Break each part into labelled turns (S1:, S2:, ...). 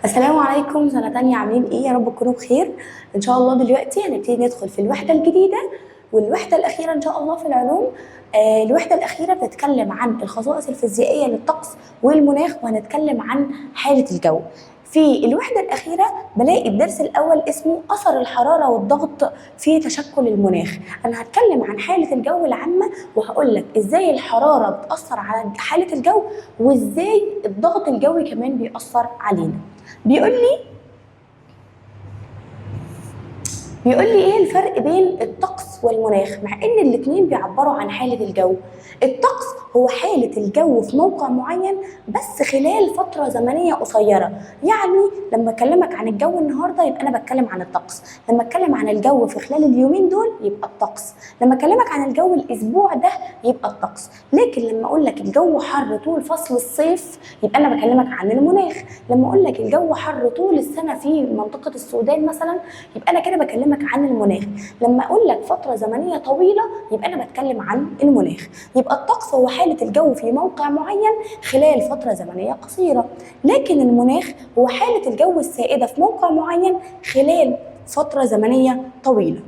S1: السلام عليكم، سنة تانية، عاملين ايه؟ يا رب تكونوا بخير ان شاء الله. دلوقتي هنبتدي ندخل في الوحدة الجديدة والوحدة الأخيرة ان شاء الله في العلوم. الوحدة الأخيرة بتتكلم عن الخصائص الفيزيائية للطقس والمناخ، وهنتكلم عن حالة الجو. في الوحدة الأخيرة بلاقي الدرس الأول اسمه أثر الحرارة والضغط في تشكل المناخ. أنا هتكلم عن حالة الجو العامة وهقول لك إزاي الحرارة بتأثر على حالة الجو وإزاي الضغط الجوي كمان بيأثر علينا. بيقول لي ايه الفرق بين الطقس والمناخ مع ان الاتنين بيعبروا عن حالة الجو؟ الطقس هو حالة الجو في موقع معين بس خلال فترة زمنية قصيرة. يعني لما اكلمك عن الجو النهاردة يبقى انا بتكلم عن الطقس، لما اتكلم عن الجو في خلال اليومين دول يبقى الطقس، لما اكلمك عن الجو الاسبوع ده يبقى الطقس. لكن لما اقول لك الجو حر طول فصل الصيف يبقى انا بكلمك عن المناخ، لما اقول لك الجو حر طول السنة في منطقة السودان مثلا يبقى انا كده بكلمك عن المناخ، لما اقول لك فترة زمنية طويلة يبقى انا بتكلم عن المناخ. يبقى الطقس هو حاله الجو في موقع معين خلال فترة زمنية قصيرة، لكن المناخ هو حاله الجو السائدة في موقع معين خلال فترة زمنية طويلة.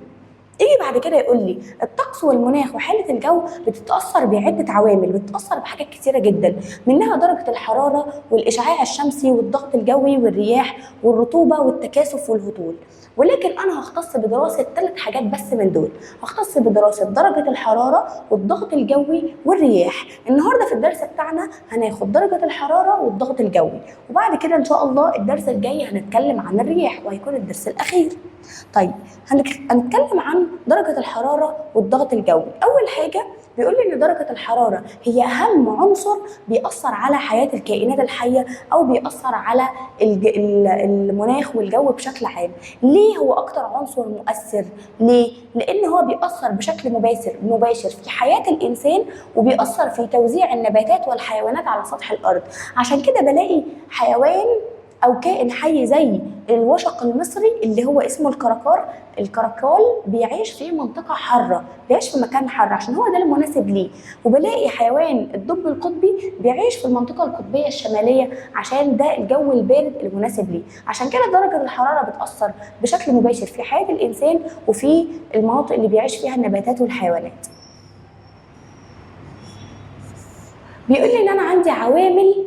S1: يجي بعد كده يقول لي الطقس والمناخ وحاله الجو بتتاثر بعده عوامل، بتتاثر بحاجات كتيرة جدا، منها درجه الحرارة والاشعاع الشمسي والضغط الجوي والرياح والرطوبة والتكاثف والهطول. ولكن انا هختص بدراسة 3 حاجات بس من دول، هختص بدراسة درجه الحرارة والضغط الجوي والرياح. النهارده في الدرس بتاعنا هناخد درجه الحرارة والضغط الجوي، وبعد كده ان شاء الله الدرس الجاي هنتكلم عن الرياح وهيكون الدرس الاخير. طيب هنتكلم عن درجة الحرارة والضغط الجوي. أول حاجة بيقول لي إن درجة الحرارة هي أهم عنصر بيأثر على حياة الكائنات الحية أو بيأثر على المناخ والجو بشكل عام. ليه هو أكتر عنصر مؤثر؟ ليه؟ لأن هو بيأثر بشكل مباشر في حياة الإنسان، وبيأثر في توزيع النباتات والحيوانات على سطح الأرض. عشان كده بلاقي حيوان أو كائن حي زي الوشق المصري اللي هو اسمه الكراكار، الكراكال بيعيش في منطقة حارة، بيعيش في مكان حر عشان هو ده المناسب ليه. وبلاقي حيوان الدب القطبي بيعيش في المنطقة القطبية الشمالية عشان ده الجو البارد المناسب ليه. عشان كده درجة الحرارة بتأثر بشكل مباشر في حياة الإنسان وفي المناطق اللي بيعيش فيها النباتات والحيوانات. بيقول لي ان انا عندي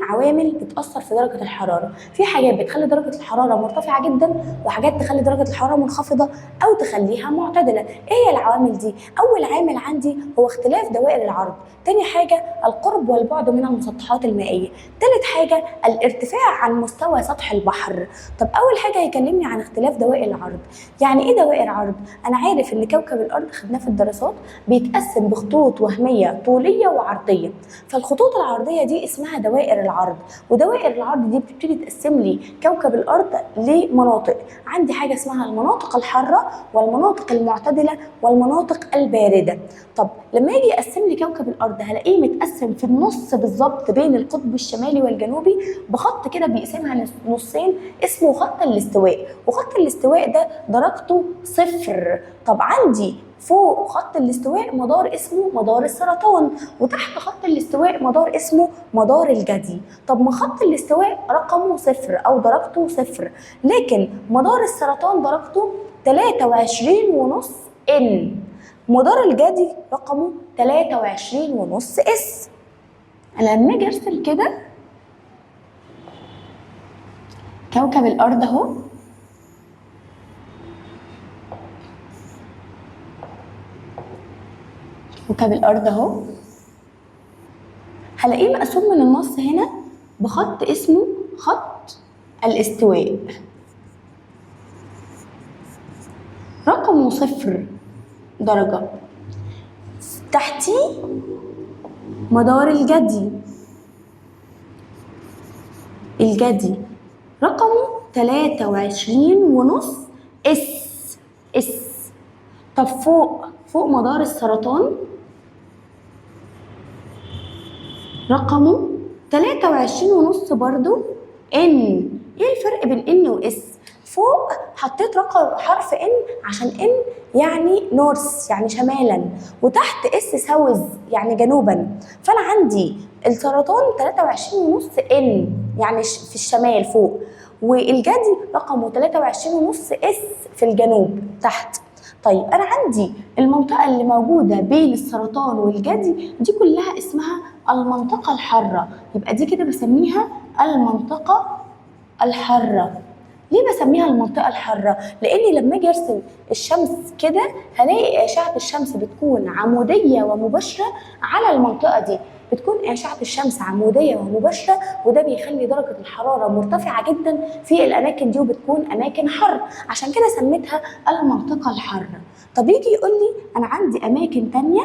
S1: عوامل بتاثر في درجه الحرارة، في حاجات بتخلي درجه الحرارة مرتفعة جدا وحاجات تخلي درجه الحرارة منخفضة او تخليها معتدلة. ايه هي العوامل دي؟ اول عامل عندي هو اختلاف دوائر العرض، تاني حاجة القرب والبعد من المسطحات المائية، تالت حاجة الارتفاع عن مستوى سطح البحر. طب اول حاجة هيكلمني عن اختلاف دوائر العرض. يعني ايه دوائر عرض؟ انا عارف ان كوكب الارض خدناه في الدراسات بيتقسم بخطوط وهمية طوليه وعرضيه، فالخطوط العرضية دي اسمها دوائر العرض، ودوائر العرض دي بتبتدي تقسم لي كوكب الارض لمناطق. عندي حاجة اسمها المناطق الحارة والمناطق المعتدلة والمناطق البارده. طب لما يجي يقسم لي كوكب الارض هلاقيه متقسم في النص بالظبط بين القطب الشمالي والجنوبي بخط كده بيقسمها نصين اسمه خط الاستواء، وخط الاستواء ده درجته 0. طب عندي فوق خط الاستواء مدار اسمه مدار السرطان، وتحت خط الاستواء مدار اسمه مدار الجدي. طب ما خط الاستواء رقمه 0 او درجته 0، لكن مدار السرطان درجته 23.5 N، مدار الجدي رقمه 23.5 S. انا لما اجي ارسم كده كوكب الارض اهو، كوكب الارض اهو، هلاقيه مقسوم من النص هنا بخط اسمه خط الاستواء، رقمه 0 درجة، تحتيه مدار الجدي، الجدي رقمه 23.5 S. طب فوق مدار السرطان رقمه 23.5 برضو N. ايه الفرق بين N و S؟ فوق حطيت رقم حرف N عشان N يعني north يعني شمالا، وتحت S south يعني جنوبا. فانا عندي السرطان 23.5 N يعني في الشمال فوق، والجدي رقمه 23.5 S في الجنوب تحت. طيب انا عندي المنطقة اللي موجودة بين السرطان والجدي دي كلها اسمها المنطقة الحارة، يبقى دي كده بسميها المنطقة الحارة. ليه بسميها المنطقة الحارة؟ لأني لما أجي أرسم الشمس كده هلاقي أشعة الشمس بتكون عمودية ومباشرة على المنطقة دي، بتكون أشعة الشمس عمودية ومباشرة، وده بيخلي درجة الحرارة مرتفعة جدا في الأماكن دي وبتكون أماكن حر، عشان كده سميتها المنطقة الحارة. طب يجي يقول لي أنا عندي أماكن تانية،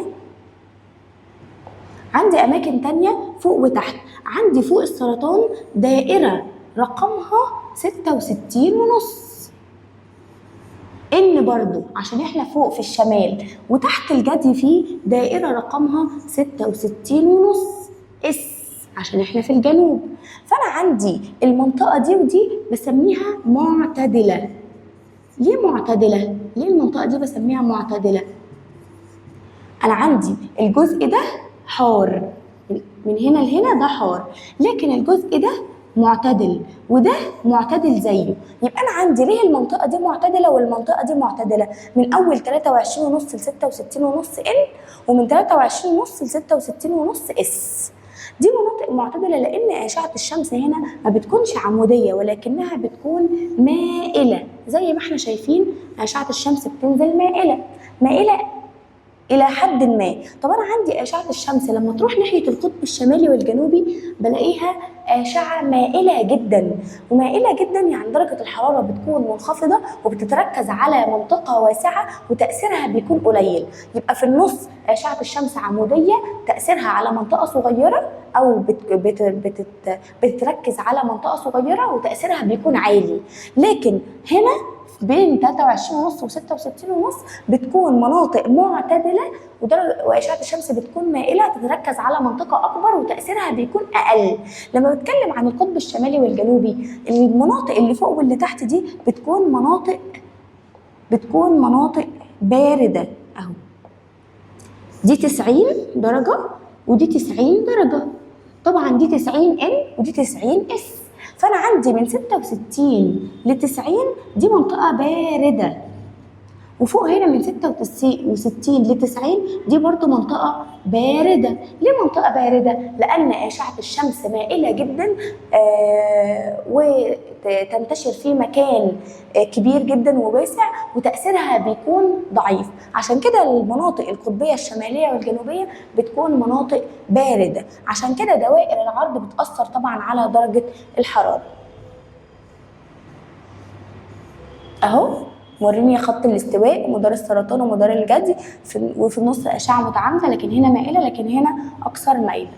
S1: عندي أماكن تانية فوق وتحت، عندي فوق السرطان دائرة رقمها 66.5 ان برضو عشان احنا فوق في الشمال، وتحت الجدي فيه دائرة رقمها 66.5 اس عشان احنا في الجنوب. فانا عندي المنطقة دي ودي بسميها معتدلة. ليه معتدلة؟ ليه المنطقة دي بسميها معتدلة؟ انا عندي الجزء ده حار من هنا لهنا ده حار، لكن الجزء ده معتدل وده معتدل زيه، يبقى انا عندي ليه المنطقة دي معتدلة والمنطقة دي معتدلة؟ من اول 23.5 ل 66.5 N، ومن 23.5 ل 66.5 S. دي مناطق معتدلة لان اشعه الشمس هنا ما بتكونش عموديه ولكنها بتكون مائلة، زي ما احنا شايفين اشعه الشمس بتنزل مائلة مائلة الى حد ما. طب انا عندي اشعه الشمس لما تروح ناحية القطب الشمالي والجنوبي بلاقيها اشعه مائلة جدا، ومائله جدا يعني درجه الحرارة بتكون منخفضة وبتتركز على منطقة واسعة وتاثيرها بيكون قليل. يبقى في النص اشعه الشمس عموديه تاثيرها على منطقة صغيرة او بتتركز على منطقة صغيرة وتاثيرها بيكون عالي، لكن هنا بين 23.5 و 66.5 بتكون مناطق معتدلة واشعه الشمس بتكون مائلة تتركز على منطقة اكبر وتاثيرها بيكون اقل. لما بتكلم عن القطب الشمالي والجنوبي المناطق اللي فوق واللي تحت دي بتكون مناطق باردة اهو، دي 90 درجه ودي 90 درجه، طبعا دي 90 N ودي 90 S. فانا عندي من 66 ل 90 دي منطقة باردة، وفوق هنا من 66 ل 90 دي برضو منطقة باردة. ليه منطقة باردة؟ لان اشعه الشمس مائلة جدا وتنتشر في مكان كبير جدا وواسع وتاثيرها بيكون ضعيف، عشان كده المناطق القطبيه الشمالية والجنوبيه بتكون مناطق باردة، عشان كده دوائر العرض بتاثر طبعا على درجه الحرارة. اهو موريني خط الاستواء ومدار السرطان ومدار الجدي، وفي النص اشعه متعامده لكن هنا مائلة لكن هنا اكثر ميلا.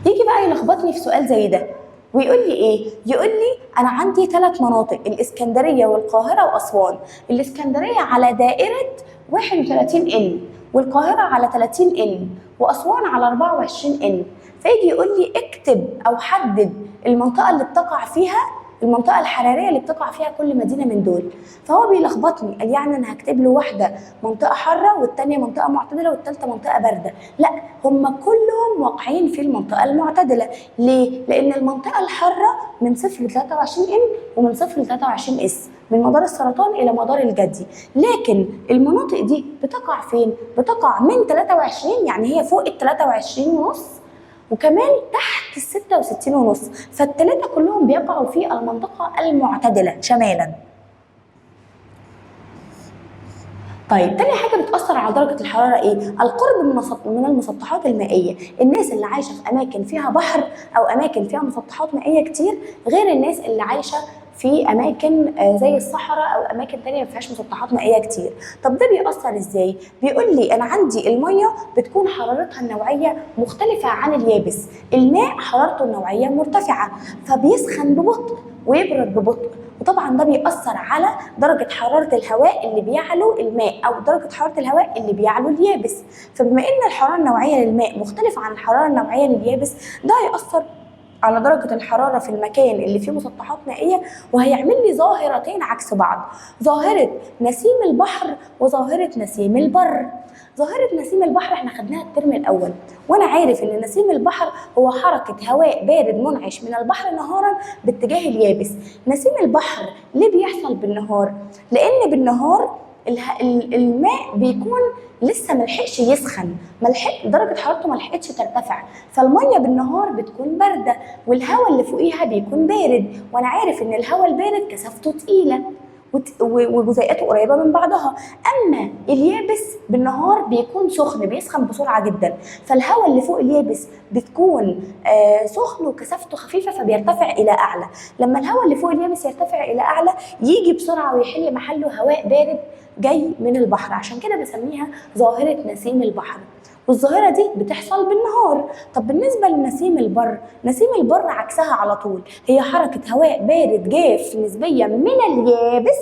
S1: يجي بقى يلخبطني في سؤال زي ده ويقول لي ايه؟ يقول لي انا عندي 3 مناطق، الاسكندرية والقاهره واسوان. الاسكندرية على دائرة 31 N، والقاهره على 30 N، واسوان على 24 N. فيجي يقول لي اكتب او حدد المنطقة اللي بتقع فيها، المنطقة الحرارية اللي بتقع فيها كل مدينة من دول. فهو بيلخبطني، قال يعني انا هكتب له واحدة منطقة حارة والثانية منطقة معتدلة والثالثة منطقة باردة. لا، هم كلهم واقعين في المنطقة المعتدلة. ليه؟ لان المنطقة الحارة من 0 ل 23 N ومن 0 ل 23 S، من مدار السرطان الى مدار الجدي. لكن المناطق دي بتقع فين؟ بتقع من 23، يعني هي فوق ال 23.5 وكمان تحت ال 66.5، فالثلاثه كلهم بيقعوا في المنطقة المعتدلة شمالا. طيب تاني حاجة بتاثر على درجه الحرارة ايه؟ القرب من المسطحات المائية. الناس اللي عايشه في اماكن فيها بحر او اماكن فيها مسطحات مائية كتير غير الناس اللي عايشه في اماكن زي الصحراء او اماكن تانية ما فيهاش مسطحات مائية كتير. طب ده بيأثر ازاي؟ بيقول لي انا عندي المية بتكون حرارتها النوعية مختلفة عن اليابس، الماء حرارته النوعية مرتفعة فبيسخن ببطء ويبرد ببطء، وطبعا ده بيأثر على درجة حرارة الهواء اللي بيعلو الماء أو درجة حرارة الهواء اللي بيعلو اليابس. فبما إن الحرارة النوعية للماء مختلفة عن الحرارة النوعية لليابس، ده هيأثر على درجة الحرارة في المكان اللي فيه مسطحات مائية، وهيعمل لي ظاهرتين عكس بعض، ظاهرة نسيم البحر وظاهرة نسيم البر. ظاهرة نسيم البحر احنا خدناها الترم الأول، وأنا عارف إن نسيم البحر هو حركة هواء بارد منعش من البحر نهارا باتجاه اليابس. نسيم البحر ليه بيحصل بالنهار؟ لأن بالنهار الماء بيكون لسه ملحقش يسخن، ملحق درجة حرارته ملحقتش ترتفع، فالمية بالنهار بتكون باردة والهواء اللي فوقيها بيكون بارد، وأنا عارف إن الهواء البارد كثافته تقيلة وجزيئاته قريبة من بعضها. أما اليابس بالنهار بيكون سخن، بيسخن بسرعة جدا، فالهواء اللي فوق اليابس بتكون سخن وكثافته خفيفة فبيرتفع إلى أعلى. لما الهواء اللي فوق اليابس يرتفع إلى أعلى يجي بسرعة ويحل محله هواء بارد جاي من البحر، عشان كده بسميها ظاهرة نسيم البحر، والظاهرة دي بتحصل بالنهار. طب بالنسبة لنسيم البر، نسيم البر عكسها على طول، هي حركة هواء بارد جاف نسبيا من اليابس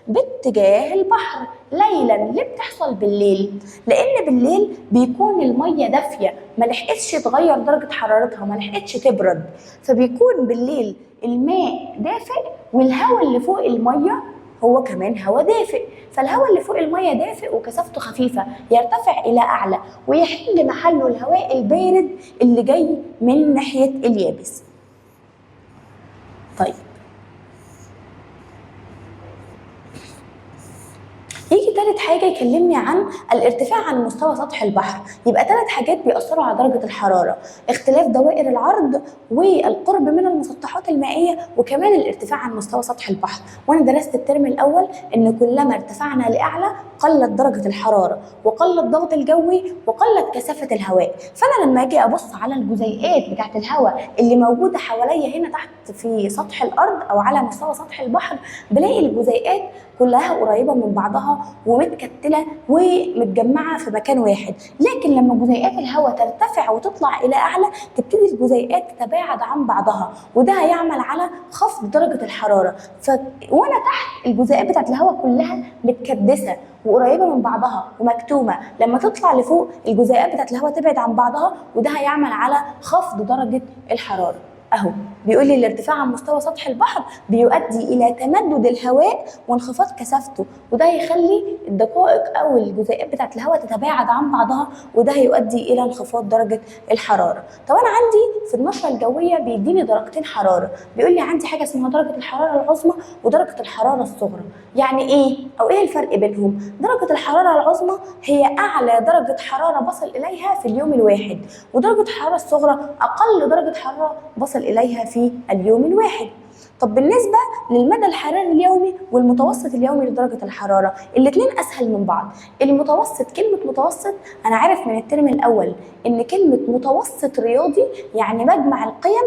S1: باتجاه البحر ليلا. ليه بتحصل بالليل؟ لأن بالليل بيكون المية دافية، ما لحقتش تغير درجة حرارتها، ما لحقتش تبرد، فبيكون بالليل الماء دافئ والهواء اللي فوق المية هو كمان هواء دافئ، فالهواء اللي فوق المية دافئ وكثافته خفيفة يرتفع إلى أعلى ويحل محله الهواء البارد اللي جاي من ناحية اليابس. طيب يجي تالت حاجة يكلمني عن الارتفاع عن مستوى سطح البحر. يبقى تلات حاجات بيأثروا على درجة الحرارة: اختلاف دوائر العرض والقرب من المسطحات المائية، وكمان الارتفاع عن مستوى سطح البحر. وانا درست الترم الأول ان كلما ارتفعنا لأعلى قلت درجة الحرارة وقل الضغط الجوي وقلت كثافة الهواء. فأنا لما أجي أبص على الجزيئات بتاعت الهواء اللي موجودة حواليا هنا تحت في سطح الأرض أو على مستوى سطح البحر، بلاقي الجزيئات كلها قريبة من بعضها ومتكتلة ومتجمعة في مكان واحد. لكن لما جزيئات الهواء ترتفع وتطلع إلى أعلى تبتدي الجزيئات تتباعد عن بعضها، وده هيعمل على خفض درجة الحرارة. وأنا تحت الجزيئات بتاعت الهواء كلها متكدسة وقريبة من بعضها ومكتومة، لما تطلع لفوق الجزيئات بتاعت الهواء تبعد عن بعضها، وده هيعمل على خفض درجة الحرارة. أهو بيقول لي الارتفاع عن مستوى سطح البحر بيؤدي إلى تمدد الهواء وانخفاض كثافته، وده هيخلي الدقائق أو الجزيئات بتاعت الهواء تتباعد عن بعضها، وده هيؤدي إلى انخفاض درجة الحرارة. طب أنا عندي في النشرة الجوية بيديني درجتين حرارة، بيقول لي عندي حاجة اسمها درجة الحرارة العظمى ودرجة الحرارة الصغرى. يعني إيه؟ أو إيه الفرق بينهم؟ درجة الحرارة العظمى هي أعلى درجة حرارة بصل إليها في اليوم الواحد، ودرجة الحرارة الصغرى أقل درجة حرارة بصل إليها في اليوم الواحد. طب بالنسبة للمدى الحراري اليومي والمتوسط اليومي لدرجة الحرارة، الاتنين أسهل من بعض. المتوسط، كلمة متوسط أنا عارف من الترم الأول إن كلمة متوسط رياضي يعني مجمع القيم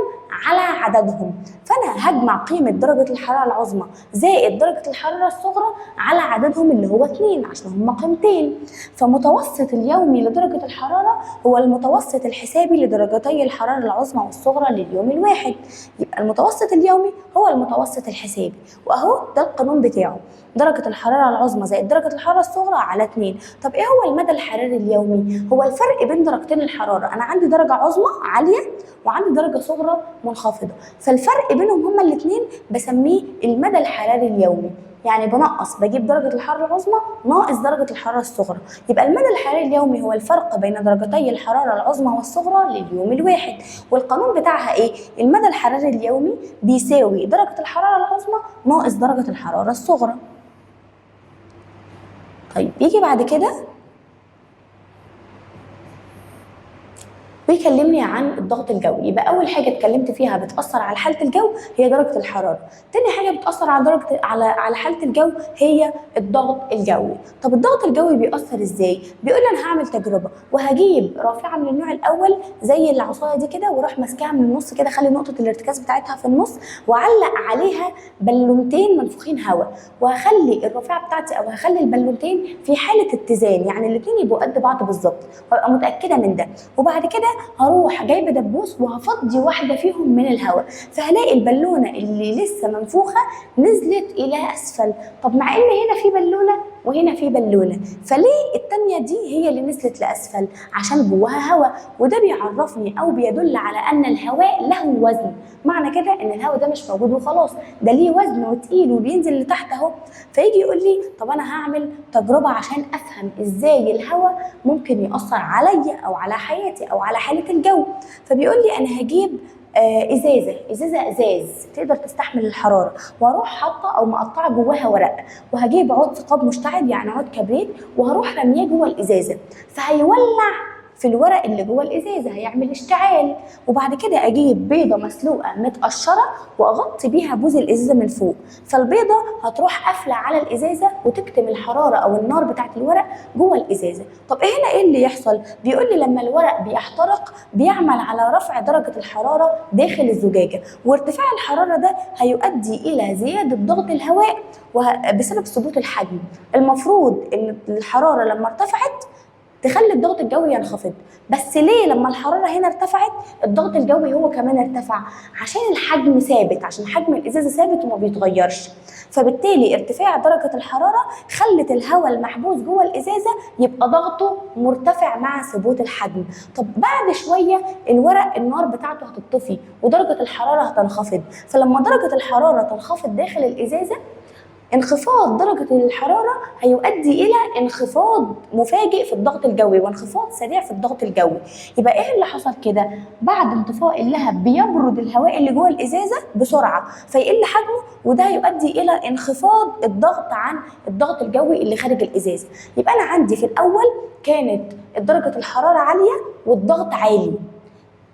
S1: على عددهم، فأنا هجمع قيمة درجة الحرارة العظمى زائد درجة الحرارة الصغرى على عددهم اللي هو 2 عشان هما قيمتين. فمتوسط اليومي لدرجة الحرارة هو المتوسط الحسابي لدرجتي الحرارة العظمى والصغرى لليوم الواحد. يبقى المتوسط اليومي هو المتوسط الحسابي، وأهو ده القانون بتاعه: درجة الحرارة العظمى زائد درجة الحرارة الصغرى على 2. طب إيه هو المدى الحراري اليومي؟ هو الفرق بين درجتين الحرارة. أنا عندي درجة عظمى عالية وعندي درجة صغرى منخفضة، فالفرق بينهم هما الاثنين بسميه المدى الحراري اليومي. يعني بنقص، بجيب درجة الحرارة العظمى ناقص درجة الحرارة الصغرى. يبقى المدى الحراري اليومي هو الفرق بين درجتي الحرارة العظمى والصغرى لليوم الواحد. والقانون بتاعها ايه؟ المدى الحراري اليومي بيساوي درجة الحرارة العظمى ناقص درجة الحرارة الصغرى. طيب يجي بعد كده ويكلمني عن الضغط الجوي. يبقى اول حاجة اتكلمت فيها بتاثر على حاله الجو هي درجه الحرارة، تاني حاجة بتاثر على درجه على حاله الجو هي الضغط الجوي. طب الضغط الجوي بيأثر ازاي؟ بيقول لي انا هعمل تجربه وهجيب رافعه من النوع الاول زي العصاية دي كده، واروح ماسكاها من النص كده، اخلي نقطة الارتكاز بتاعتها في النص، واعلق عليها بالونتين منفوخين هواء، وهخلي الرافعه بتاعتي او هخلي البالونتين في حاله اتزان، يعني الاثنين يبقوا قد بعض بالظبط، وابقى متاكدة من ده. وبعد كده هروح جايبه دبوس وهفضي واحدة فيهم من الهواء، فهلاقي البالونة اللي لسه منفوخه نزلت الى اسفل. طب مع ان هنا في بالونه وهنا في بالونه، فليه التانية دي هي اللي نزلت لاسفل؟ عشان جواها هواء، وده بيعرفني او بيدل على ان الهواء له وزن. معنى كده ان الهواء ده مش موجود وخلاص، ده ليه وزن وتقيل وبينزل لتحت اهو. فيجي يقول لي طب انا هعمل تجربه عشان افهم ازاي الهواء ممكن ياثر عليا او على حياتي او على حاله الجو. فبيقول لي انا هجيب ازازة ازاز تقدر تستحمل الحرارة، واروح حاطه او مقطعه جواها ورق، وهجيب عود ثقاب مشتعل يعني عود كبريت، وهروح رمية جوه الازازه، فهيولع في الورق اللي جوه الازازه، هيعمل اشتعال. وبعد كده اجيب بيضة مسلوقة متقشره واغطي بيها بوز الازازه من فوق، فالبيضه هتروح قافله على الازازه وتكتم الحرارة او النار بتاعت الورق جوه الازازه. طب ايه هنا ايه اللي يحصل؟ بيقول لي لما الورق بيحترق بيعمل على رفع درجه الحرارة داخل الزجاجة، وارتفاع الحرارة ده هيؤدي الى زيادة ضغط الهواء بسبب ثبوت الحجم. المفروض ان الحرارة لما ارتفعت تخلي الضغط الجوي ينخفض، بس ليه لما الحرارة هنا ارتفعت الضغط الجوي هو كمان ارتفع؟ عشان الحجم ثابت، عشان حجم الازازه ثابت وما بيتغيرش، فبالتالي ارتفاع درجه الحرارة خلت الهواء المحبوس جوه الازازه يبقى ضغطه مرتفع مع ثبوت الحجم. طب بعد شوية الورق النار بتاعته هتطفي ودرجة الحرارة هتنخفض، فلما درجه الحرارة تنخفض داخل الازازه، انخفاض درجة الحرارة هيؤدي إلى انخفاض مفاجئ في الضغط الجوي وانخفاض سريع في الضغط الجوي. يبقى إيه اللي حصل كده؟ بعد انطفاء اللهب بيبرد الهواء اللي جوه الإزازة بسرعة فيقل حجمه، وده هيؤدي إلى انخفاض الضغط عن الضغط الجوي اللي خارج الإزازة. يبقى أنا عندي في الأول كانت درجة الحرارة عالية والضغط عالي.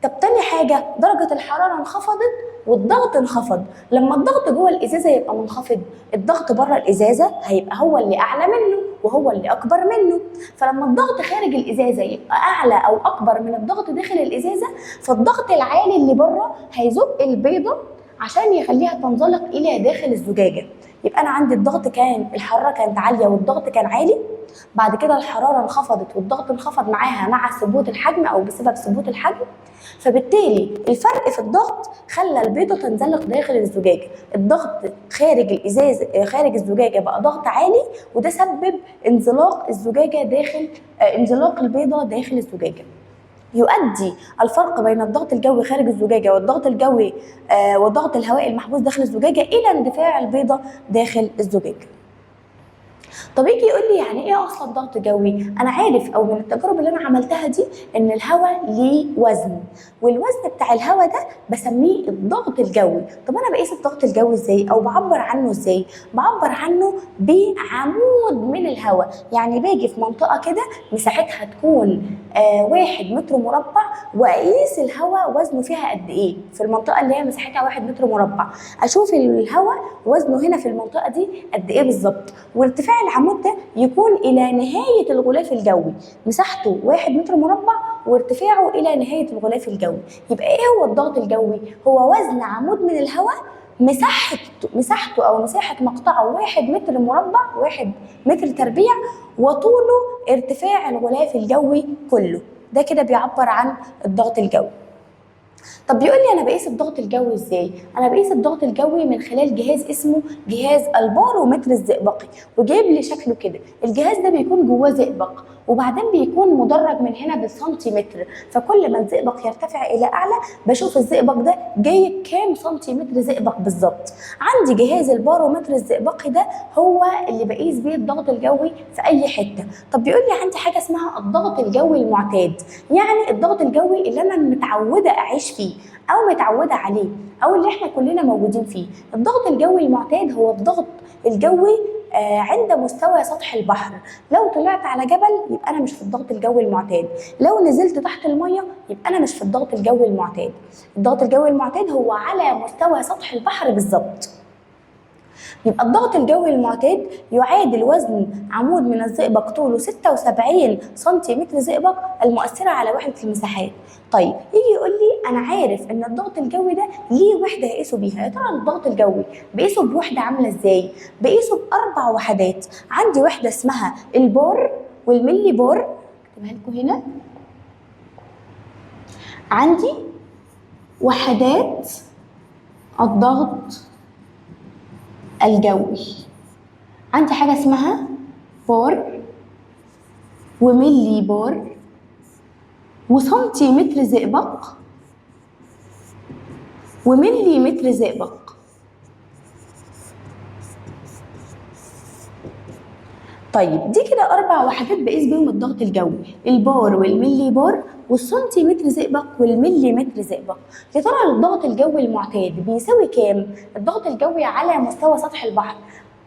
S1: طب تاني حاجة درجة الحرارة انخفضت والضغط انخفض. لما الضغط جوه الإزازة يبقى منخفض، الضغط بره الإزازة هيبقى هو اللي أعلى منه وهو اللي أكبر منه. فلما الضغط خارج الإزازة يبقى أعلى أو أكبر من الضغط داخل الإزازة، فالضغط العالي اللي بره هيزق البيضة عشان يخليها تنزلق إلى داخل الزجاجة. يبقى أنا عندي الضغط كان، الحرارة كانت عالية والضغط كان عالي، بعد كده الحرارة انخفضت والضغط انخفض معاها مع ثبوت الحجم أو بسبب ثبوت الحجم، فبالتالي الفرق في الضغط خلى البيضة تنزلق داخل الزجاجة. الضغط خارج الإزاز خارج الزجاجة بقى ضغط عالي، وده سبب انزلاق الزجاجة داخل انزلاق البيضة داخل الزجاجة. يؤدي الفرق بين الضغط الجوي خارج الزجاجة والضغط الجوي وضغط الهواء المحبوس داخل الزجاجة إلى اندفاع البيضة داخل الزجاجة. طب يجي يقول لي يعني ايه اصلا ضغط جوي؟ انا عارف او من التجارب اللي انا عملتها دي ان الهواء ليه وزن، والوزن بتاع الهواء ده بسميه الضغط الجوي. طب انا بقيس الضغط الجوي ازاي او بعبر عنه ازاي؟ بعبر عنه بعمود من الهواء، يعني باجي في منطقة كده مساحتها تكون 1 متر مربع، واقيس الهواء وزنه فيها قد ايه في المنطقة اللي هي مساحتها 1 متر مربع، اشوف الهواء وزنه هنا في المنطقة دي قد ايه بالظبط، وارتفاع العمود ده يكون الى نهاية الغلاف الجوي، مساحته 1 متر مربع وارتفاعه الى نهاية الغلاف الجوي. يبقى ايه هو الضغط الجوي؟ هو وزن عمود من الهواء مساحته او مساحة مقطعه 1 متر مربع، 1 متر تربيع، وطوله ارتفاع الغلاف الجوي كله. ده كده بيعبر عن الضغط الجوي. طب بيقول لي انا بقيس الضغط الجوي ازاي؟ انا بقيس الضغط الجوي من خلال جهاز اسمه جهاز البارومتر الزئبقي، وجايب لي شكله كده. الجهاز ده بيكون جواه زئبق، وبعدين بيكون مدرج من هنا بالسنتيمتر، فكل ما الزئبق يرتفع الى اعلى بشوف الزئبق ده جايب كام سنتيمتر زئبق بالظبط. عندي جهاز البارومتر الزئبقي ده هو اللي بقيس بيه الضغط الجوي في اي حتة. طب بيقول لي عندي حاجة اسمها الضغط الجوي المعتاد، يعني الضغط الجوي اللي انا متعوده اعيش فيه او متعوده عليه او اللي احنا كلنا موجودين فيه. الضغط الجوي المعتاد هو الضغط الجوي عند مستوى سطح البحر. لو طلعت على جبل يبقى انا مش في الضغط الجوي المعتاد، لو نزلت تحت المية يبقى انا مش في الضغط الجوي المعتاد. الضغط الجوي المعتاد هو على مستوى سطح البحر بالظبط. يبقى الضغط الجوي المعتاد يعادل وزن عمود من الزئبق طوله 76 سنتيمتر زئبق المؤثرة على وحدة المساحات. طيب يجي يقول لي أنا عارف إن الضغط الجوي ده ليه وحدة هقيسه بيها، يا ترى الضغط الجوي بقيسه بوحدة عاملة إزاي؟ بقيسه ب4 وحدات. عندي وحدة اسمها البار والملي بار، اكتبها لكم هنا. عندي وحدات الضغط الجوي، عندي حاجة اسمها بار وملي بار وسنتيمتر زئبق وملي متر زئبق. طيب دي كده 4 وحدات بقيس بيهم الضغط الجوي، البار والملي بار والسنتيمتر زئبق والملي متر زئبق. يا ترى الضغط الجوي المعتاد بيساوي كام؟ الضغط الجوي على مستوى سطح البحر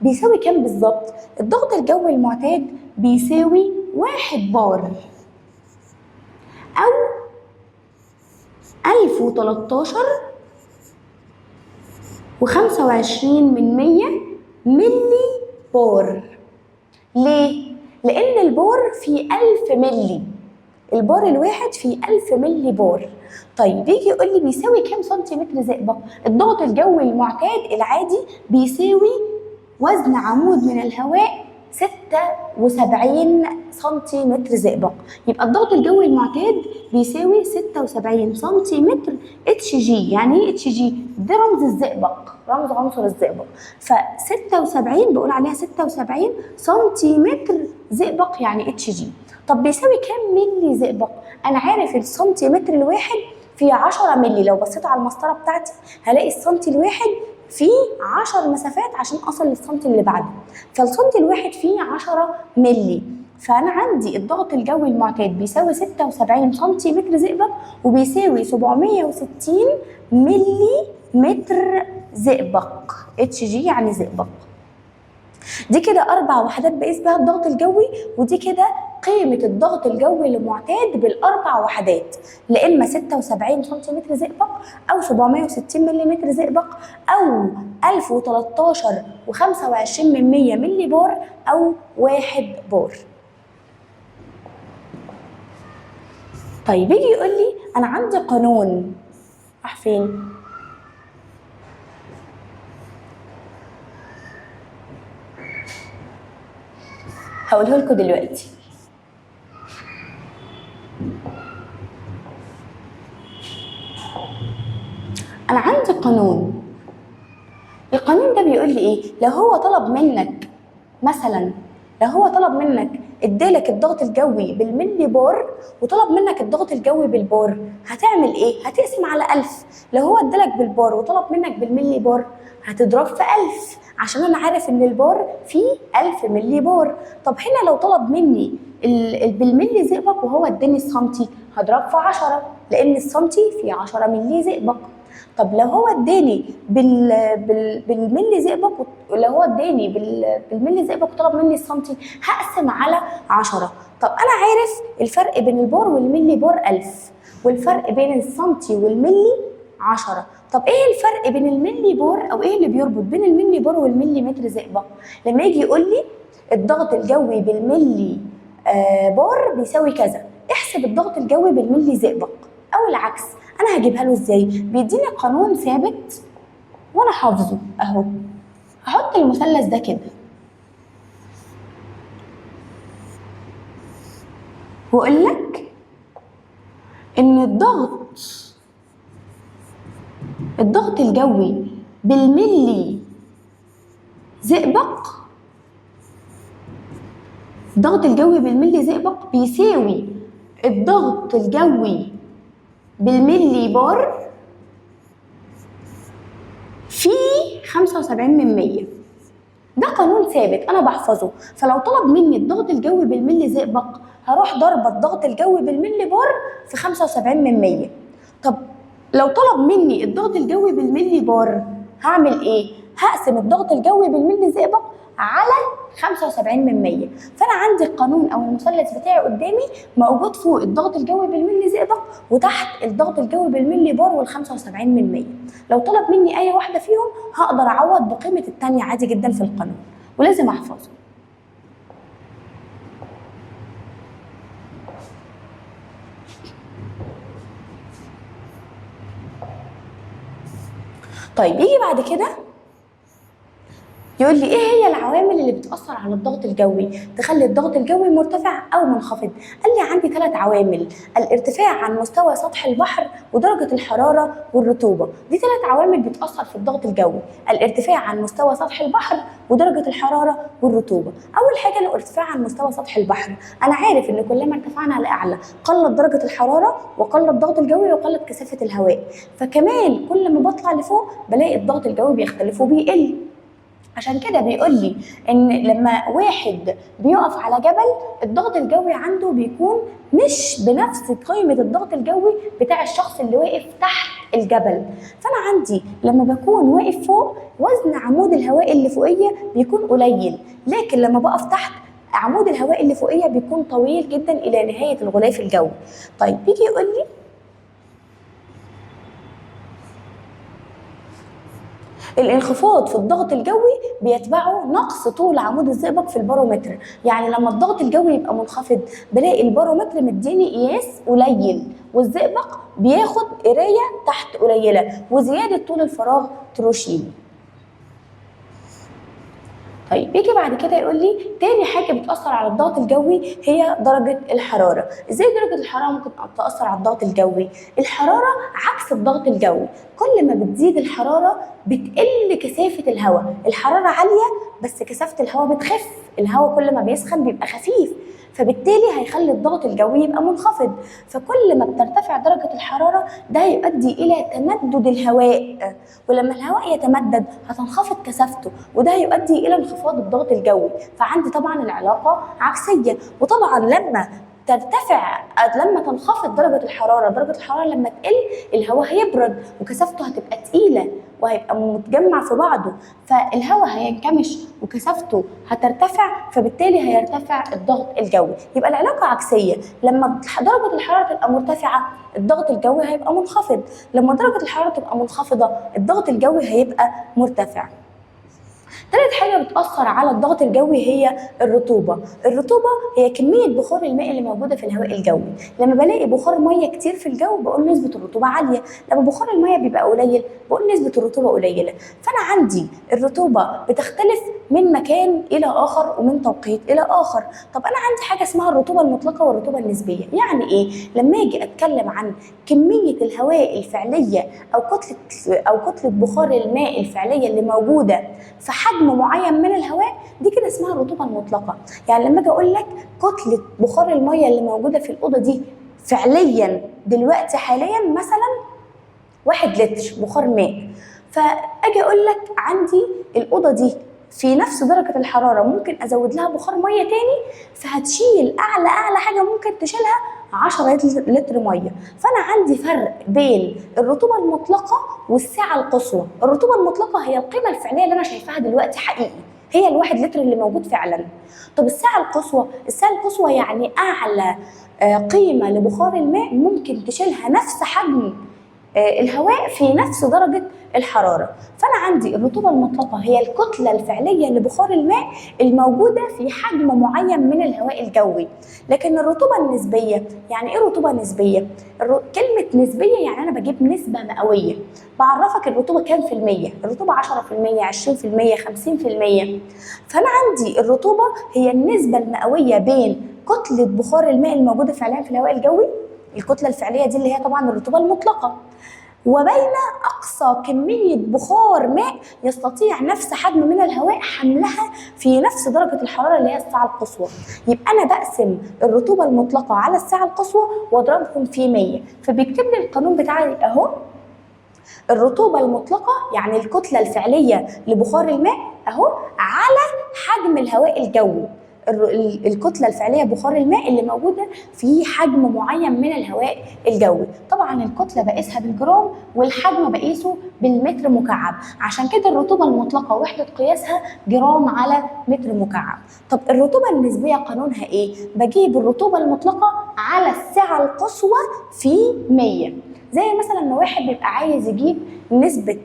S1: بيساوي كام بالظبط؟ الضغط الجوي المعتاد بيساوي 1 بار أو 1013.25 ملي بار. ليه؟ لأن البار فيه 1000 ملي، البار الواحد فيه 1000 ملي بار. طيب يجي يقول لي بيساوي كام سنتيمتر زئبق؟ الضغط الجوي المعتاد العادي بيساوي وزن عمود من الهواء 76 سنتيمتر زئبق، يبقى الضغط الجوي المعتاد بيساوي 76 سنتيمتر اتش جي. يعني ايه اتش جي؟ ده رمز الزئبق، رمز عنصر الزئبق. ف 76 بقول عليها 76 سنتيمتر زئبق يعني اتش جي. طب بيساوي كام ملي زئبق؟ انا عارف السنتيمتر الواحد فيه 10 ملي، لو بصيت على المسطره بتاعتي هلاقي السنتي الواحد فيه 10 مسافات عشان اصل للسنتي اللي بعده، فالسنتي الواحد فيه 10 ملي. فانا عندي الضغط الجوي المعتاد بيساوي 76 سنتيمتر زئبق وبيساوي 760 ملي متر زئبق، اتش جي يعني زئبق. دي كده 4 وحدات بقيس بيها الضغط الجوي، ودي كده قيمة الضغط الجوي المعتاد بال4 وحدات، لا إما 76 سنتيمتر زئبق أو 760 ملم زئبق أو 1013.25 ملي بار أو 1 بار. طيب يجي يقول لي أنا عندي قانون، راح فين؟ هقوله لكم دلوقتي. أنا عندي قانون، القانون ده بيقول لي إيه؟ لو هو طلب منك مثلا، لو هو طلب منك ادالك الضغط الجوي بالملي بار وطلب منك الضغط الجوي بالبار، هتعمل إيه؟ هتقسم على 1000. لو هو ادالك بالبار وطلب منك بالملي بار هتضرب في 1000، عشان أنا عارف إن البار فيه 1000 ملي بار. طب هنا لو طلب مني بالملي زئبق وهو اداني السنتي هضرب في 10، لأن السنتي فيه 10 ملي زئبق. طب لو هو اداني بالملي زئبق، لو هو اداني بالملي زئبق وطلب مني السنتي هقسم على 10. طب انا عارف الفرق بين البار والملي بار 1000، والفرق بين السنتي والملي 10. طب ايه الفرق بين الملي بار، او ايه اللي بيربط بين الملي بار والملي متر زئبق؟ لما يجي يقول لي الضغط الجوي بالملي بار بيساوي كذا، احسب الضغط الجوي بالملي زئبق، او العكس. انا هجيبها له ازاي؟ بيديني قانون ثابت وانا حافظه اهو. هحط المثلث ده كده واقول لك ان الضغط الجوي بالملي زئبق، الضغط الجوي بالملي زئبق بيساوي الضغط الجوي بالملي بار في 75%. ده قانون ثابت انا بحفظه، فلو طلب مني الضغط الجوي بالملي زئبق هروح ضربه الضغط الجوي بالملي بار في 75%. طب لو طلب مني الضغط الجوي بالملي بار هعمل ايه؟ هقسم الضغط الجوي بالملي زئبق على 75%. فانا عندي القانون او المثلث بتاعي قدامي موجود فوق الضغط الجوي بالملي زئبق وتحت الضغط الجوي بالملي بار وال 75%. لو طلب مني اي واحدة فيهم هقدر اعوض بقيمة الثانية عادي جدا في القانون، ولازم احفظه. طيب يجي بعد كده يقول لي ايه هي العوامل اللي بتأثر على الضغط الجوي تخلي الضغط الجوي مرتفع او منخفض؟ قال لي عندي 3 عوامل: الارتفاع عن مستوى سطح البحر، ودرجة الحرارة، والرطوبة. دي 3 عوامل بتأثر في الضغط الجوي: الارتفاع عن مستوى سطح البحر، ودرجة الحرارة، والرطوبة. اول حاجة الارتفاع عن مستوى سطح البحر، انا عارف ان كلما ارتفعنا لاعلى قلت درجة الحرارة وقل الضغط الجوي وقلت كثافة الهواء، فكمان كل ما بطلع لفوق بلاقي الضغط الجوي بيختلف وبيقل. عشان كده بيقول لي ان لما واحد بيقف على جبل الضغط الجوي عنده بيكون مش بنفس قيمة الضغط الجوي بتاع الشخص اللي واقف تحت الجبل. فانا عندي لما بكون واقف فوق وزن عمود الهواء اللي فوقيه بيكون قليل، لكن لما بقف تحت عمود الهواء اللي فوقيه بيكون طويل جدا الى نهاية الغلاف الجوي. طيب بيجي يقول لي الانخفاض في الضغط الجوي بيتبعه نقص طول عمود الزئبق في البارومتر. يعني لما الضغط الجوي يبقى منخفض بلاقي البارومتر مديني قياس قليل، والزئبق بياخد قرايه تحت قليله، وزيادة طول الفراغ تروشيني. طيب بيجي بعد كده يقول لي تاني حاجة بتاثر على الضغط الجوي هي درجه الحرارة. ازاي درجه الحرارة ممكن تاثر على الضغط الجوي؟ الحرارة عكس الضغط الجوي، كل ما بتزيد الحرارة بتقل كثافة الهواء. الحرارة عالية بس كثافة الهواء بتخف، الهواء كل ما بيسخن بيبقى خفيف، فبالتالي هيخلي الضغط الجوي يبقى منخفض. فكل ما بترتفع درجة الحرارة ده هيؤدي إلى تمدد الهواء، ولما الهواء يتمدد هتنخفض كثافته، وده هيؤدي إلى انخفاض الضغط الجوي. فعندي طبعا العلاقة عكسية. وطبعا لما تنخفض درجة الحرارة، درجة الحرارة لما تقل الهواء هيبرد وكثافته هتبقى تقيلة وهيبقى متجمع في بعضه، فالهواء هينكمش وكثافته هترتفع، فبالتالي هيرتفع الضغط الجوي. يبقى العلاقة عكسية، لما درجة الحرارة تبقى مرتفعة الضغط الجوي هيبقى منخفض، لما درجة الحرارة تبقى منخفضة الضغط الجوي هيبقى مرتفع. تالت حاجة بتأثر على الضغط الجوي هي الرطوبة. الرطوبة هي كمية بخار الماء اللي موجودة في الهواء الجوي. لما بلاقي بخار مية كتير في الجو بقول نسبة الرطوبة عالية، لما بخار المية بيبقى قليل بقول نسبة الرطوبة قليلة. فأنا عندي الرطوبة بتختلف من مكان إلى آخر ومن توقيت إلى آخر. طب أنا عندي حاجة اسمها الرطوبة المطلقة والرطوبة النسبية. يعني إيه؟ لما أجي أتكلم عن كمية الهواء الفعلية أو كتلة بخار الماء الفعلية اللي موجودة في حجم معين من الهواء، دي كده اسمها الرطوبة المطلقة. يعني لما اجي اقول لك كتلة بخار المية اللي موجودة في الاوضة دي فعليا دلوقتي حاليا مثلا 1 لتر بخار ماء، فاجي اقول لك عندي الاوضة دي في نفس درجه الحرارة ممكن ازود لها بخار مية تاني، فهتشيل اعلى حاجة ممكن تشيلها 10 لتر مية. فانا عندي فرق بين الرطوبة المطلقة والسعة القصوى. الرطوبة المطلقة هي القيمة الفعلية اللي انا شايفاها دلوقتي حقيقي، هي ال1 لتر اللي موجود فعلا. طب السعة القصوى، السعة القصوى يعني اعلى قيمة لبخار الماء ممكن تشيلها نفس حجم الهواء في نفس درجة الحرارة. فأنا عندي الرطوبة المطلقة هي الكتلة الفعلية لبخار الماء الموجودة في حجم معين من الهواء الجوي. لكن الرطوبة النسبية، يعني إيه رطوبة نسبية؟ كلمة نسبية يعني أنا بجيب نسبة مئوية، بعرفك الرطوبة كام في المية، الرطوبة 10%، 20%، 50%. فأنا عندي الرطوبة هي النسبة المئوية بين كتلة بخار الماء الموجودة فعليا في الهواء الجوي، الكتلة الفعلية دي اللي هي طبعا الرطوبة المطلقة، وبين أقصى كمية بخار ماء يستطيع نفس حجم من الهواء حملها في نفس درجة الحرارة اللي هي السعة القصوى. يبقى أنا بقسم الرطوبة المطلقة على السعة القصوى وأضربهم في 100. فبيكتب لي القانون بتاعي أهو، الرطوبة المطلقة يعني الكتلة الفعلية لبخار الماء أهو على حجم الهواء الجوي، الكتلة الفعلية بخار الماء اللي موجودة في حجم معين من الهواء الجوي. طبعا الكتلة بقيسها بالجرام والحجم بقيسه بالمتر مكعب، عشان كده الرطوبة المطلقة وحده قياسها جرام على متر مكعب. طب الرطوبة النسبية قانونها ايه؟ بجيب الرطوبة المطلقة على السعة القصوى في 100. زي مثلا ما واحد بيبقى عايز يجيب نسبه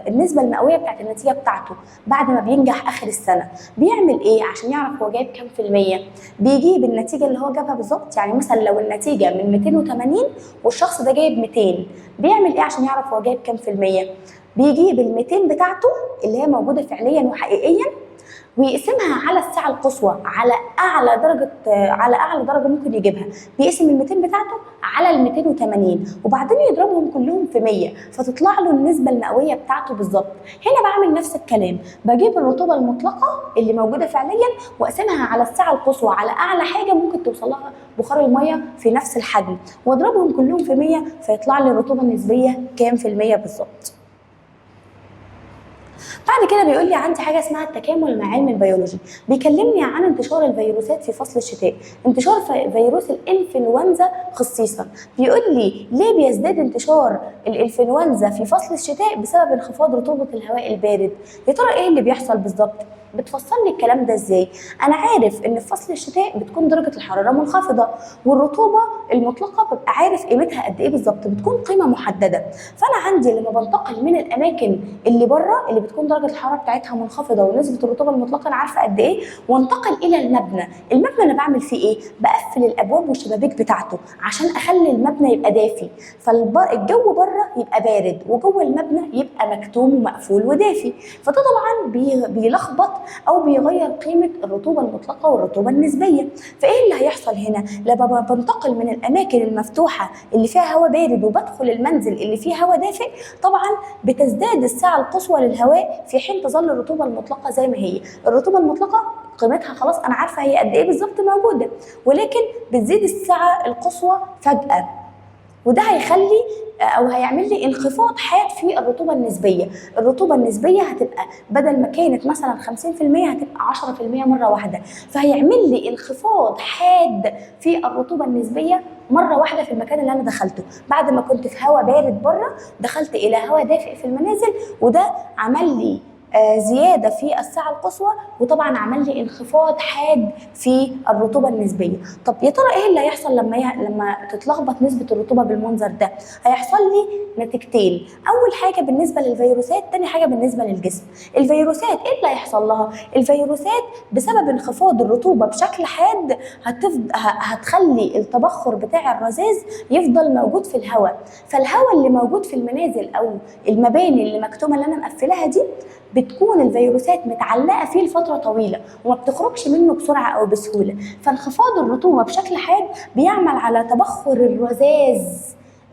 S1: النسبة المئويه بتاعت النتيجة بتاعته بعد ما بينجح اخر السنة، بيعمل ايه عشان يعرف هو جايب كام في المية؟ بيجيب النتيجة اللي هو جابها بالظبط. يعني مثلا لو النتيجة من 280 والشخص ده جايب 200، بيعمل ايه عشان يعرف هو جايب كام في المية؟ بيجيب ال 200 بتاعته اللي هي موجودة فعليا وحقيقيا ويقسمها على السعة القصوى، على اعلى درجه ممكن يجيبها، بيقسم ال 200 بتاعته على ال 280 وبعدين يضربهم كلهم في 100 فتطلع له النسبة المئويه بتاعته بالظبط. هنا بعمل نفس الكلام، بجيب الرطوبة المطلقة اللي موجودة فعليا واقسمها على السعة القصوى، على اعلى حاجة ممكن توصل لها بخار المية في نفس الحجم، واضربهم كلهم في 100 فيطلع لي الرطوبة النسبية كام في المية بالظبط. بعد كده بيقول لي عندي حاجة اسمها التكامل مع علم البيولوجي، بيكلمني عن انتشار الفيروسات في فصل الشتاء، انتشار فيروس الانفلونزا خصيصا. بيقول لي ليه بيزداد انتشار الانفلونزا في فصل الشتاء؟ بسبب انخفاض رطوبة الهواء البارد. يا ترى ايه اللي بيحصل بالظبط؟ بتفصل لي الكلام ده ازاي؟ انا عارف ان في فصل الشتاء بتكون درجه الحرارة منخفضة والرطوبة المطلقة ببقى عارف قيمتها قد ايه بالظبط، بتكون قيمة محددة. فانا عندي لما بنتقل من الاماكن اللي بره اللي بتكون درجه الحرارة بتاعتها منخفضة ونسبه الرطوبة المطلقة انا عارفه قد ايه، وانتقل الى المبنى، المبنى انا بعمل فيه ايه؟ بقفل الابواب والشبابيك بتاعته عشان اخلي المبنى يبقى دافي، فالجو بره يبقى بارد وجوه المبنى يبقى مكتوم ومقفول ودافي. فده طبعا بيلخبط او بيغير قيمة الرطوبة المطلقة والرطوبة النسبية. فايه اللي هيحصل هنا؟ لما بنتقل من الاماكن المفتوحة اللي فيها هواء بارد وبدخل المنزل اللي فيه هواء دافئ، طبعا بتزداد السعة القصوى للهواء في حين تظل الرطوبة المطلقة زي ما هي. الرطوبة المطلقة قيمتها خلاص انا عارفه هي قد ايه بالظبط موجودة، ولكن بتزيد السعة القصوى فجاة، وده هيخلي او هيعمل لي انخفاض حاد في الرطوبة النسبية. الرطوبة النسبية هتبقى بدل ما كانت مثلا 50% هتبقى 10% مرة واحدة، فهيعمل لي انخفاض حاد في الرطوبة النسبية مرة واحدة في المكان اللي انا دخلته. بعد ما كنت في هواء بارد بره دخلت الى هواء دافئ في المنازل، وده عمل لي زيادة في السعة القصوى، وطبعا عمل لي انخفاض حاد في الرطوبة النسبية. طب يا ترى ايه اللي هيحصل لما تتلخبط نسبه الرطوبة بالمنظر ده؟ هيحصل لي نتيجتين، اول حاجة بالنسبة للفيروسات، تاني حاجة بالنسبة للجسم. الفيروسات ايه اللي هيحصل لها؟ الفيروسات بسبب انخفاض الرطوبة بشكل حاد هتخلي التبخر بتاع الرذاذ يفضل موجود في الهواء، فالهواء اللي موجود في المنازل او المباني اللي مكتومة اللي انا مقفلاها دي بتكون الفيروسات متعلقه فيه لفترة طويلة وما بتخرجش منه بسرعة او بسهولة. فانخفاض الرطوبة بشكل حاد بيعمل على تبخر الرذاذ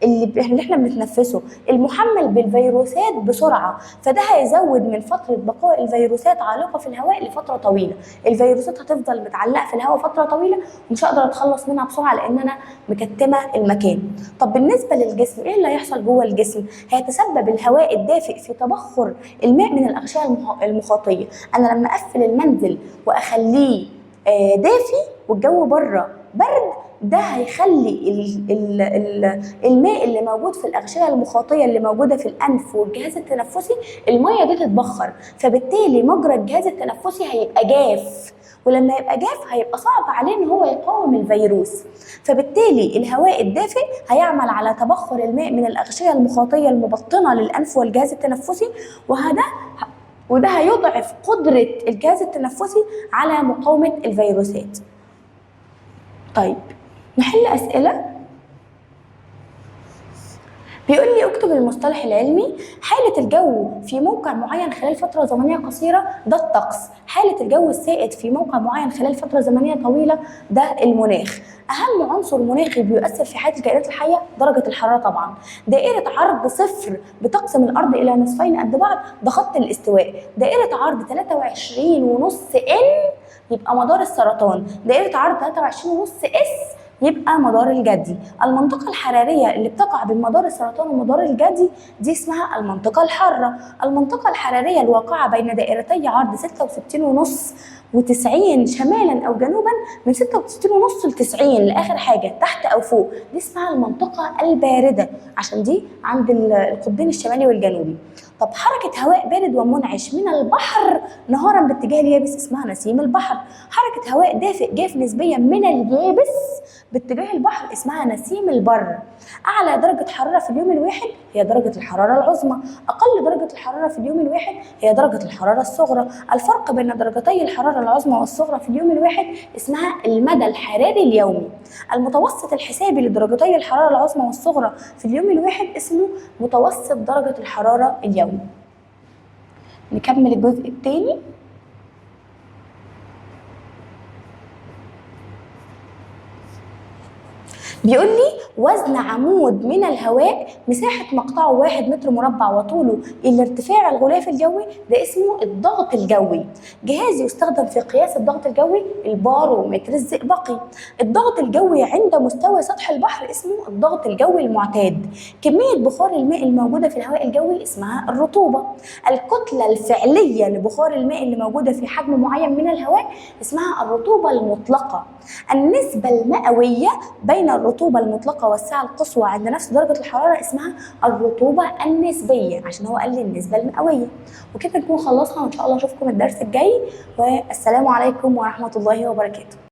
S1: اللي احنا بنتنفسه المحمل بالفيروسات بسرعة، فده هيزود من فترة بقاء الفيروسات عالقة في الهواء لفترة طويلة. الفيروسات هتفضل متعلقه في الهواء فترة طويلة ومش هقدر اتخلص منها بسرعة لان انا مكتمه المكان. طب بالنسبة للجسم ايه اللي هيحصل جوه الجسم؟ هيتسبب الهواء الدافئ في تبخر الماء من الاغشيه المخاطيه. انا لما اقفل المنزل واخليه دافي والجو بره برد، ده هيخلي الماء اللي موجود في الأغشية المخاطية اللي موجودة في الأنف والجهاز التنفسي المية دي تتبخر، فبالتالي مجرى الجهاز التنفسي هيبقى جاف، ولما يبقى جاف هيبقى صعب عليه ان هو يقاوم الفيروس. فبالتالي الهواء الدافئ هيعمل على تبخر الماء من الأغشية المخاطية المبطنة للأنف والجهاز التنفسي، وده هيضعف قدرة الجهاز التنفسي على مقاومة الفيروسات. طيب نحل أسئلة. بيقول لي اكتب المصطلح العلمي. حالة الجو في موقع معين خلال فترة زمنية قصيرة ده الطقس، حالة الجو السائد في موقع معين خلال فترة زمنية طويلة ده المناخ. أهم عنصر مناخي بيؤثر في حياة الكائنات الحية درجة الحرارة طبعا. دائرة عرض صفر بتقسم الأرض إلى نصفين قد بعض ده خط الاستواء. دائرة عرض 23.5 N يبقى مدار السرطان، دائرة عرض 23.5 S يبقى مدار الجدي. المنطقة الحرارية اللي بتقع بين مدار السرطان ومدار الجدي دي اسمها المنطقة الحارة. المنطقة الحرارية الواقعة بين دائرتي عرض 66.5 و90 شمالا أو جنوبا، من 66.5 ل 90 لآخر حاجة تحت أو فوق، دي اسمها المنطقة الباردة عشان دي عند القطبين الشمالي والجنوبي. طب حركة هواء بارد ومنعش من البحر نهارا باتجاه اليابس اسمها نسيم البحر. حركة هواء دافئ جاف نسبيا من اليابس باتجاه البحر اسمها نسيم البر. أعلى درجة حرارة في اليوم الواحد هي درجة الحرارة العظمى، أقل درجة الحرارة في اليوم الواحد هي درجة الحرارة الصغرى. الفرق بين درجتي الحرارة الحرارة العظمى والصغرى في اليوم الواحد اسمها المدى الحراري اليومي. المتوسط الحسابي لدرجتي الحرارة العظمى والصغرى في اليوم الواحد اسمه متوسط درجة الحرارة اليومي. نكمل الجزء الثاني. بيقول لي وزن عمود من الهواء مساحة مقطعه 1 متر مربع وطوله إلى ارتفاع الغلاف الجوي، ده اسمه الضغط الجوي. جهاز يستخدم في قياس الضغط الجوي البارومتر الزئبقي. الضغط الجوي عند مستوى سطح البحر اسمه الضغط الجوي المعتاد. كمية بخار الماء الموجودة في الهواء الجوي اسمها الرطوبة. الكتلة الفعلية لبخار الماء اللي موجودة في حجم معين من الهواء اسمها الرطوبة المطلقة. النسبة المئوية بين الرطوبة المطلقة والسعة القصوى عند نفس درجة الحرارة اسمها الرطوبة النسبية، عشان هو قال لي النسبة المئوية. وكده نكون خلصنا، وإن شاء الله أشوفكم الدرس الجاي، والسلام عليكم ورحمة الله وبركاته.